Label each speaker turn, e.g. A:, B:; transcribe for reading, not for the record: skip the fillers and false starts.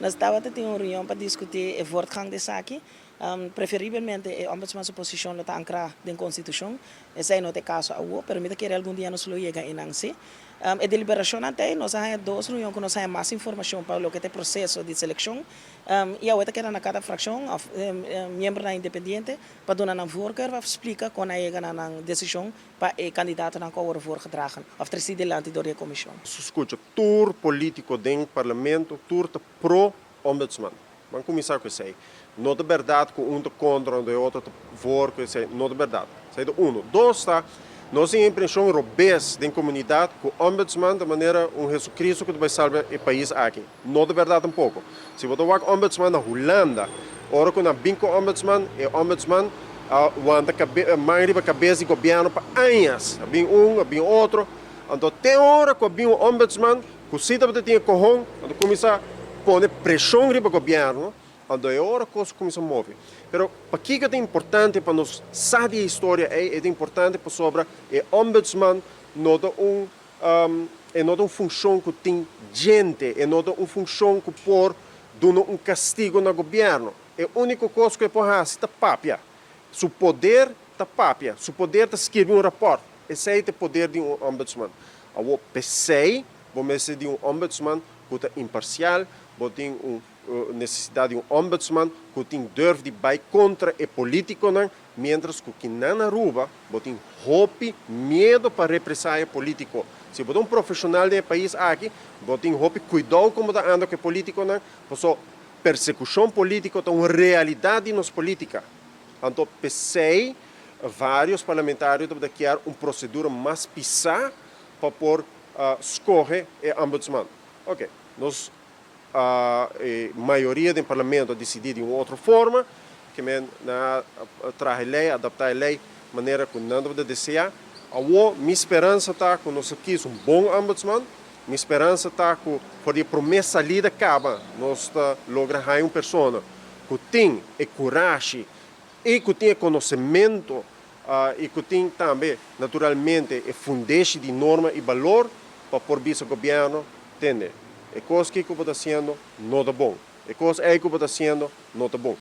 A: Nos tabatin un reunion pa diskutí e voortgang di esaki. Preferiblemente e ombudsman su posishon lo ta ankrá den konstitushon. Esei no ta e kaso awor, pero mi ta kere algun dia nos lo yega einan sí. E deliberashonnan ta ei, nos a haña dos reunion ku nos haña mas informashon pa loke ta e proseso di selekshon. I awor ta keda na kada frakshon òf miembronan independiente pa duna nan voorkeur òf splika kon a yega na nan desishon pa e kandidatonan ku a wòrdu voorgedragen òf tresí dilanti dor di e komishon.
B: Skucha, tur polítiko den parlamento, tur ta pro ombudsman. Ban kuminsá ku esei. No ta bèrdat ku un ta kontra i otro ta voor ku esei. No ta bèrdat. Esei ta uno. Dos ta, nos tin e impreshon robes den komunidat ku ombudsman ta manera un Jesucristo ku ta bai salba e pais aki. No ta bèrdat tampoko. Si bo ta wak ombudsman na Hulanda, ora ku nan bin ku ombudsman, e ombudsman a wanta man riba kabes di gobièrnu pa añas. A bin un, a bin otro. Anto te ora ku a bin un ombudsman ku si tabata tin e kohon, anto kuminsá pone preshon riba gobièrnu, anto e ora kos kuminsá move. Pero pakiko ta importante pa nos sa di e historia ei? E ta importante pasobra e ombudsman no ta un e no ta un funshon ku tin djente, e no ta un funshon ku por duna un kastigu na gobièrnu. E úniko kos ku e por hasi ta papia. Su poder ta papia, su poder ta skirbi un rapòrt. Esei ta e poder di un ombudsman. Awor, p'esei bo mester di un ombudsman ku ta imparsial, bo tin un nesesidat di un ombudsman ku tin durf di bai kontra e polítikonan, miéntras ku kinan na Aruba bo tin hopi miedu pa represaya polítiko. Si bo ta un profeshonal den e pais aki, bo tin hopi kuidou kon bo ta anda ku e polítikonan, pasobra persekushon polítiko ta un realidat di nos polítika. Anto p'esei vários parlamentario tabata kier un prosedura mas pisá pa por skohe e ombudsman. Oke, nos e mayoria den parlamento a disidí di un otro forma, ke men nan a traha e lei, adaptá e lei manera ku nan tabata deseá. Awor mi speransa ta ku nos a kis un bon ombudsman, mi speransa ta ku for di e promé salida kaba nos ta logra haña un persona ku tin e kurashi i ku tin e konosementu i ku tin tambe naturalmente e fundeshi di norma i balor pa por bisa gobièrnu, Tende, e kos ki ku bo ta hasiendo no ta bon, e kos ei ku bo ta hasiendo no ta bon.